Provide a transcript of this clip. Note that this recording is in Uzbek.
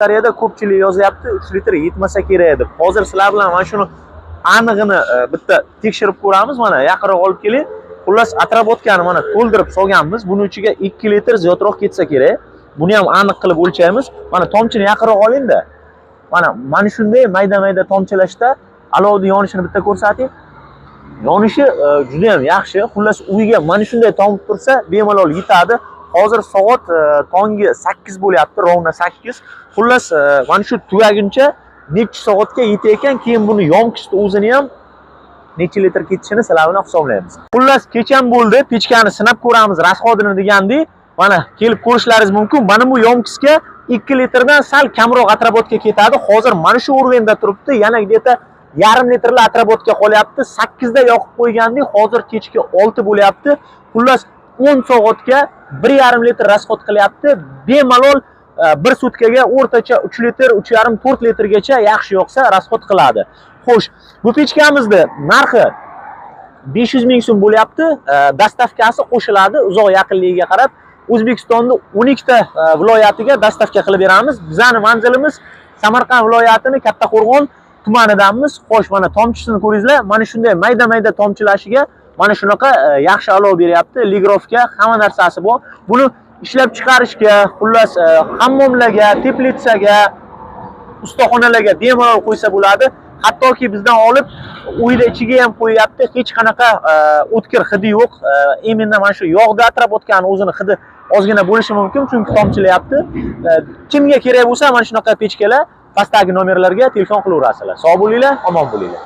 Kommentariyada ko'pchilik yozyapti, 3 litr yetmasa kerak deb. Hozir sizlar bilan mana shuni anig'ini bitta tekshirib ko'ramiz. Mana yaqinroq olib keling. Xullas, отработка ni mana to'ldirib solganmiz. Buni ichiga 2 litr ziyodroq ketsa kerak. Buni ham aniq qilib o'lchaymiz. Mana tomchini yaqinroq olingda. Mana shunday mayda-mayda tomchilashda alovni yonishini bitta ko'rsating. Yonishi juda ham yaxshi. Xullas, uyga mana shunday tomib tursa, bemalol yetadi. Hozir soat tongi 8 bo'lyapti, ровно 8. Xullas, mana shu tugaguncha necha soatga yetayotgan, keyin buni ёмкость ni o'zini ham necha litr ketishini sizlar bilan hisoblaymiz. Xullas, kecham bo'ldi, pechkani sinab ko'ramiz, расход ini degandek, mana kelib ko'rishlaringiz mumkin. Mana bu ёмкость ga 2 litrdan sal kamroq отработка ketadi. Hozir mana shu уровень da turibdi, yana где-то yarim litrli отработка qolyapti. 8 da yoqib qo'ygandik, hozir kechki 6 bo'lyapti. Xullas, 10 soatga 1,5 litr расход qilyapti. Bemalol bir sutkaga o'rtacha 3 litr, 3,5, 4 litrgacha yaxshi yoqsa расход qiladi. Xo'sh, bu pechkamizni narxi 500 ming so'm bo'lyapti. Доставка si qo'shiladi uzoq yaqinligiga qarab. O'zbekistonning 12 ta viloyatiga доставка qilib beramiz. Bizani manzilimiz Samarqand viloyatini Kattaqo'rg'on tumanidamiz. Xo'sh, mana tomchisini ko'ringizlar. Mana shunday mayda-mayda tomchilashiga mana shunaqa yaxshi olov beryapti. Регулировка, hamma narsasi bor. Buni ishlab chiqarishga, xullas, hammomlarga, teplitsaga, ustaxonalarga bemalol qo'ysa bo'ladi. Hattoki bizdan olib uyda ichiga ham qo'yyapti. Hech qanaqa o'tkir hidi yo'q. Именно mana shu yog'da отработка ni o'zini hidi ozgina bo'lishi mumkin, chunki tomchilayapti. Kimga kerak bo'lsa, mana shunaqa pechkalar pastdagi nomerlarga telefon qilaverasizlar. Sog' bo'linglar, omon bo'linglar.